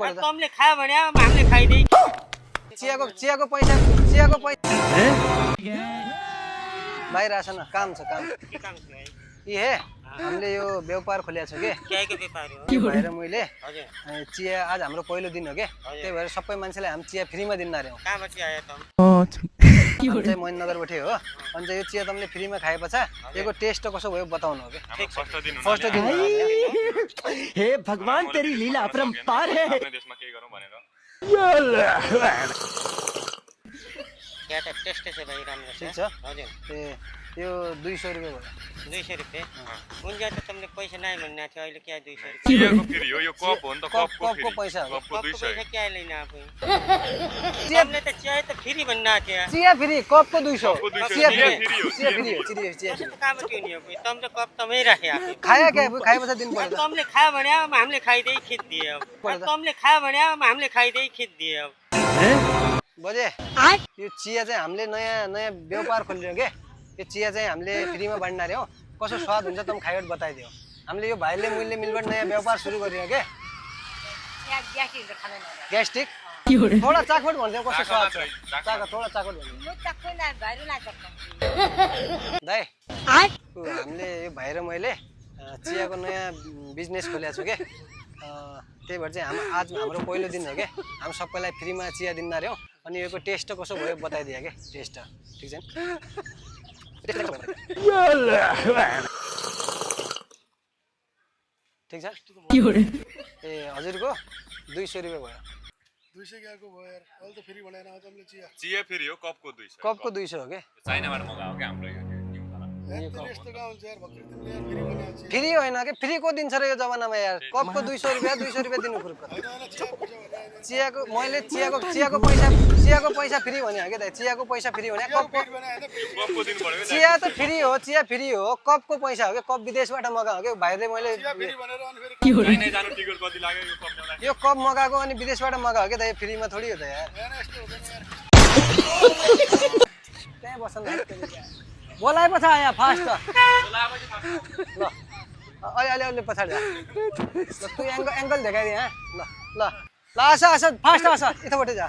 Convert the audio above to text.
तमले खायो भने हामीले खाइदिए चियाको पैसा बाहिर आछ न काम छ काम के काम छ भाइ हे हामीले यो व्यापार खोलेको छ के केको व्यापार हो के भएर मैले हजुर चिया आज हाम्रो पहिलो दिन हो के त्यही भएर सबै मान्छेलाई हामी चिया फ्रीमा दिन नारे हो कहाँबाट चाहिँ आयो त हामी चाहिँ मोहननगरबाट हो अनि चाहिँ यो चिया तपाईँले फ्रीमा खाएपछि यसको टेस्ट कसो भयो बताउनु हो के फर्स्ट दिन हे भगवान तेरी लीला अपरंपार है देशमा के गरौँ भनेर यहाँ त टेस्ट छ भाइ राम्रो ठिक छ छ हजुर ए यो 200 रुपैयाँ भयो 200 रुपैयाँ हुन्छ त तुमले पैसा नाइ भन्ने थियो अहिले क्या 200 रुपैयाँ चियाको फेरि हो यो कप हो नि त कपको फेरि पैसा हो कपको कपको 200 पैसा क्या लिन आफै तुमले त चिया त फ्री भन्ना थियो चिया फ्री कपको 200 कपको 200 चिया चिया फ्री फ्री हो, चिया फ्री हो चिया कस्तो काम थियो नि अब तुम त कप तमै राखे आफै खाया क्या खाएपछि दिन पर्छ तुमले खायो भने हामीले खाइदिए खिच दिए अब तुमले खायो भने हामीले खाइदिए खिच दिए अब बजे यो चिया चाहिँ हामीले नयाँ व्यापार खोलिदियो के यो चिया चाहिँ हामीले फ्रीमा बाँड्न रे हो कसो स्वाद हुन्छ तँ खाइबाट बताइदियो हामीले यो भाइले मैले मिलबाट नयाँ व्यापार सुरु गरियो के ग्यास्ट्रिक थोडा चाखोट भनिदियो कस्तो स्वाद छ थोडा चाखोट भनिदियो दाइ हामीले यो भाइ र मैले चियाको नयाँ बिजनेस खोलेको छु के त्यही भएर चाहिँ आज हाम्रो पहिलो दिन हो के हामी सबैलाई फ्रीमा चिया दिन रे हो अनि योको टेस्ट कसो भयो बताइदियो के टेस्ट ठिक छ ठिक छ ए हजुरको 200 रुपैयाँ भयो 200 क्या को भयो यार अहिले त फेरि भनेर आउँछ हामीले चिया चिया फेरि हो कपको 200 कपको 200 हो के चाइनाबाट मगाएको के हाम्रो यो न्यू खाना यस्तो गाउँ हुन्छ यार भक्कु तिमीले यार फेरि भने चिया फ्री होइन के फ्री को दिन्छ र यो जमानामा यार कपको 200 रुपैयाँ दिनु पर्छ हैन चिया पैसा भने चियाको मैले चियाको पैसा फ्री भने हो के दाइ चियाको पैसा फ्री भने कपको कपको दिनु पर्यो चिया त फ्री हो चिया फ्री हो कपको पैसा हो के कप विदेशबाट मगाएको के भाइले मैले चिया फेरि भनेर अनि फेरि चाइना जानु टिकट कति लाग्यो यो कप ल्याउँदा यो कप मगाएको अनि विदेशबाट मगाएको के दाइ फ्रीमा थोडी हो त यार हैन यस्तो हुँदैन यार त्यहाँ बस्न बोलाएपछि आयो फास्ट ल अलि पछाडि ल तँ एङ्गल देखाइदिए ल ल ल आसा फास्ट आसा यतापट्टि जा